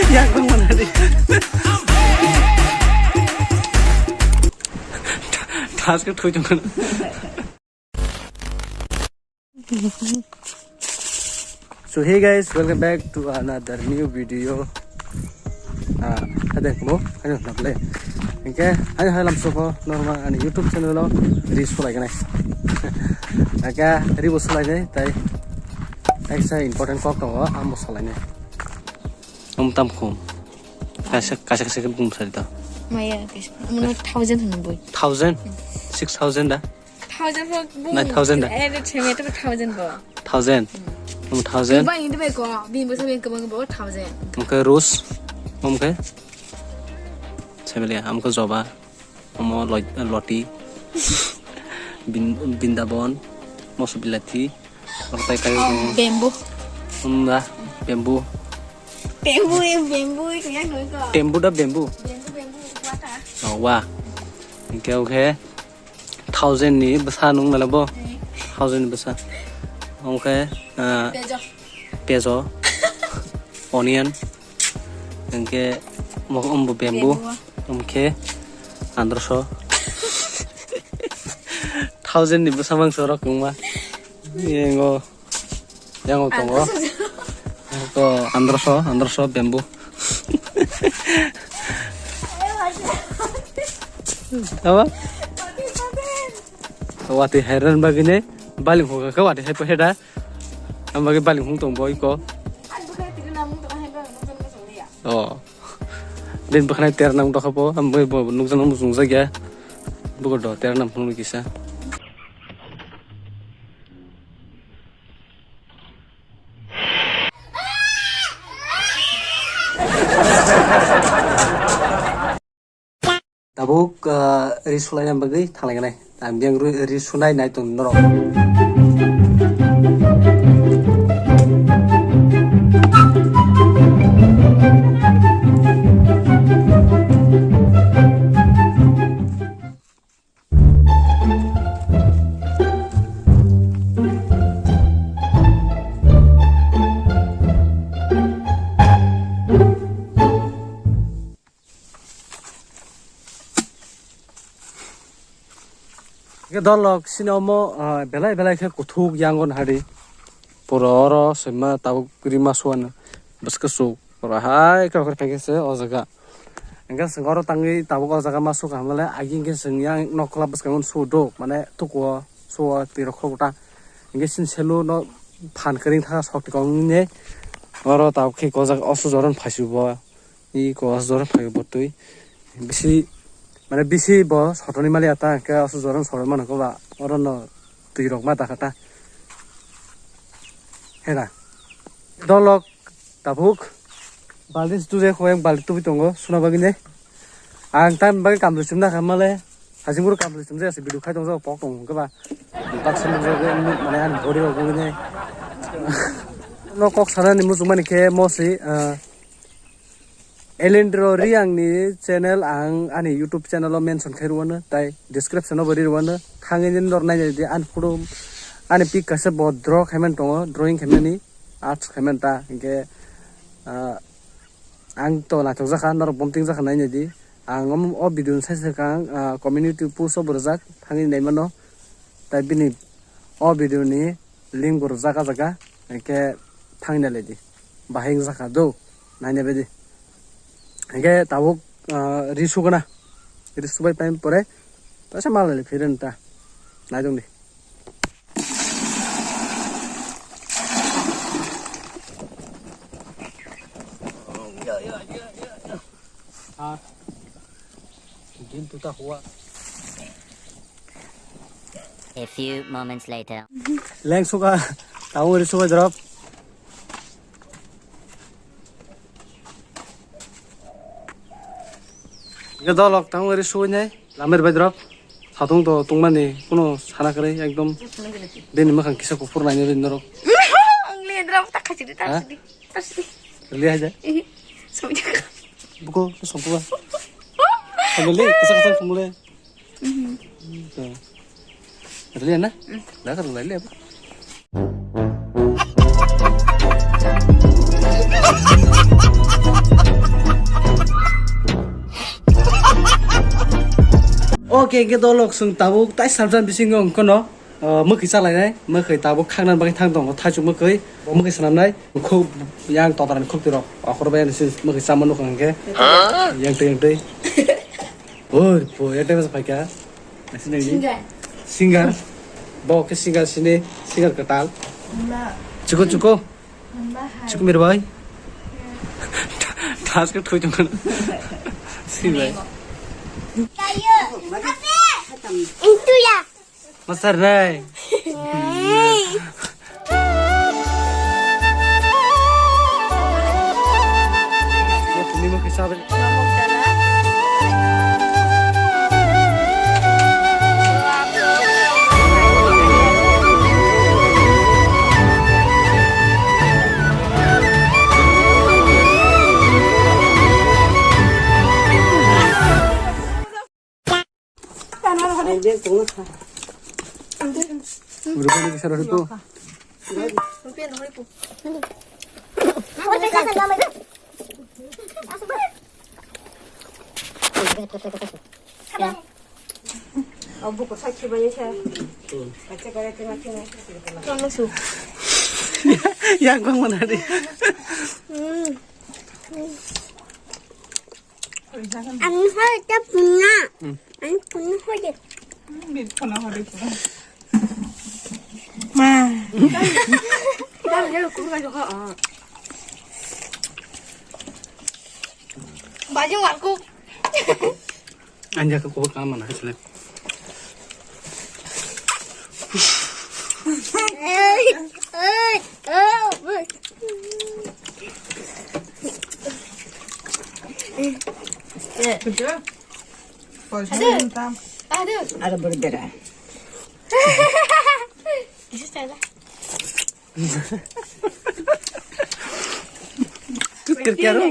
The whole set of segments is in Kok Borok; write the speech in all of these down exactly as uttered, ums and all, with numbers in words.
Yang mana di? Task ke tuh jangan. So hey guys, welcome back to another new video. Ah, ada mo, ano na play. Okay, ano halam soko normal ani YouTube channel lo ri sulai ganai. Aka ri bo sulai ganai tai. Eksa important kok tongo, amo sulai nai. Om tam khum. Kaisa kaisa kaisa bum sari to. Maya, kaisa. Muna thousand hwnwi bui. Thousand? Six thousand da? Thousand bo bung. Nine thousand da? Eh, de cheme to thousand bo. Thousand. Hmm. Um, thousand. Bang ini bai ko, bin bo sabi ko bang bo thousand. Mungke rose. Mungke. Sebelia, amko joba. Omo loi-, loti. Bin-, bindabon. Moso bilati. Ortai kayo. Bamboo. Umda. Bamboo. Bamboo, eh, bamboo, eh, kaya nui ko. Bamboo da bamboo. Bamboo, bamboo, wata. Oh, wa. Oke, oke. Thousand ni bwsa nung nala bo. Eh. Thousand ni bwsa. Oke, ah, pejo. Pejo. Onion. Hingke mo-, ombo bamboo. Bamboo. Hingke androso. Thousand ni bwsa mangso rok wngma. Yengo. Yang tongo. Ko androso, androso bamboo. Apa? Wati hairan bagine baling hoga ka wati hai paheda. Am bagi baling hung tong boy ko. Oh. Din bakhnai ter nang dokha po, am bagi bo nukjana muchung jagya. Bugo do ter nang phung kisa. Tabuk, ah, ri sulaina bagwi thanglainai. Ang biyang ri, ri sunai nai tong norok. Hingke dolok sini omo, ah, belai belai khe kuthuk yangon hari. Pura oro sima tabuk rima suan bwskasuk. Pura hai khe okhor phai khe se o jaga. Hingke chwng oro tangwi tabuk o jaga ma sukha hwnmale, aging khe chwng yang nok kwlap bwskango sudo, mane tukuo suo twi rok khorokta. Hingke chini selo no phan kwrwng tha sok tikong ne oro tabuk khe o jaga o sujoron phaisukbo. I ko o sujoron phai bo twi bisi, mane bisi bo sotoni mali ata hingke o sujoron sotoni mano ko ba oro no twi rok ma dakha ta. Hera. Dolok. Tabuk balti tuje khoyang balti tubi tongo suna bagwi ne. Ang tan bagwi kamri chumna kha male. Hajing buru kamri chumjak se video khai tongjak pok tong khe ba. Baksa nukjak mane ani body rok bagwi ne. No kok sana ni muchung mani khe mo si, ah, Elendro Riang ni channel ang ani YouTube channel o mention khai rwano tai description o bo ri rwano thangwi nini nor naina di ani photo ani pic kaisa bo draw khai man tongo drawing khai mani. Arts khaimani ta, hingke, ah, ang to naithok jakha, norok bomting jakha nainai di. Ang om-, o video ni sai sai kha ang, ah, community post o bo rwjak, thangwi naimano. Tai bini o video ni link bo rwjak ah jaga, hingke thangwi nailai di. Bahai wngjakha do, nainai bai di. Hingke tabuk, ah, ri sugana, ri subai pai pore, tasa malai phirani ta, naitong di. A few moments later. Leng suka, tau ri suka drop. Ike dolok tang ri suinai, lamir bai drop. Satung to tungmani kuno sana kwrwi ekdom. Bini mwkhang kisa kuphur nainwi ri norok. Ang le drop ta khachidi ta khachidi. Rili aja. Buko songkuba. Sambil kisa kisa songkule. Rili na? Dah kan rili apa? Hwnkhe dolok chwng tabuk tai saljan bisingo wngkhono, ah, mwkhwi chalainai, mwkhwi tabuk khaknani bagwi thang tongo, thaichuk mwkhwi, bo mwkhwi swnamnai, khuk yang totarani khuk twi rok, okhor bai ani se mwkhwi chama nukha hwnkhe, yang twi, yang twi. Oi, bo, yang twi masa phaikha. Singer. Singer. Bo khe singer sini, singer kwtal. Chuko, chuko. Chuko mir bai. Thas ke thoi tong. Si bai. Itu ya. Masar nai. Ini mau kisah apa? Rupani kisah itu. Yang bang mana di? Ang sa ta puna. Hmm. Ang puna hodi. Ma. Baju aku. Anja ko ko kam mana sile. Hey, hey, oh. Good job. Aduh. Aduh. Ada berbeda. Itu salah. Kut kir kya ro?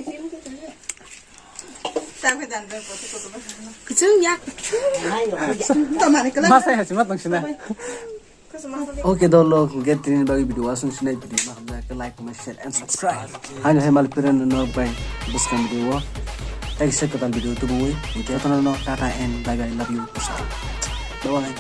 Kuchung yak. Masa ya cuma tong sini. Oke, dolok, get tini bagi video asung sinai video ma hamjak like, comment, share and subscribe. Hanya hai mal piran no bai buskang video. Thanks sa katal video tu bui. Oke, kono no tata and bye bye, love you. Bye bye.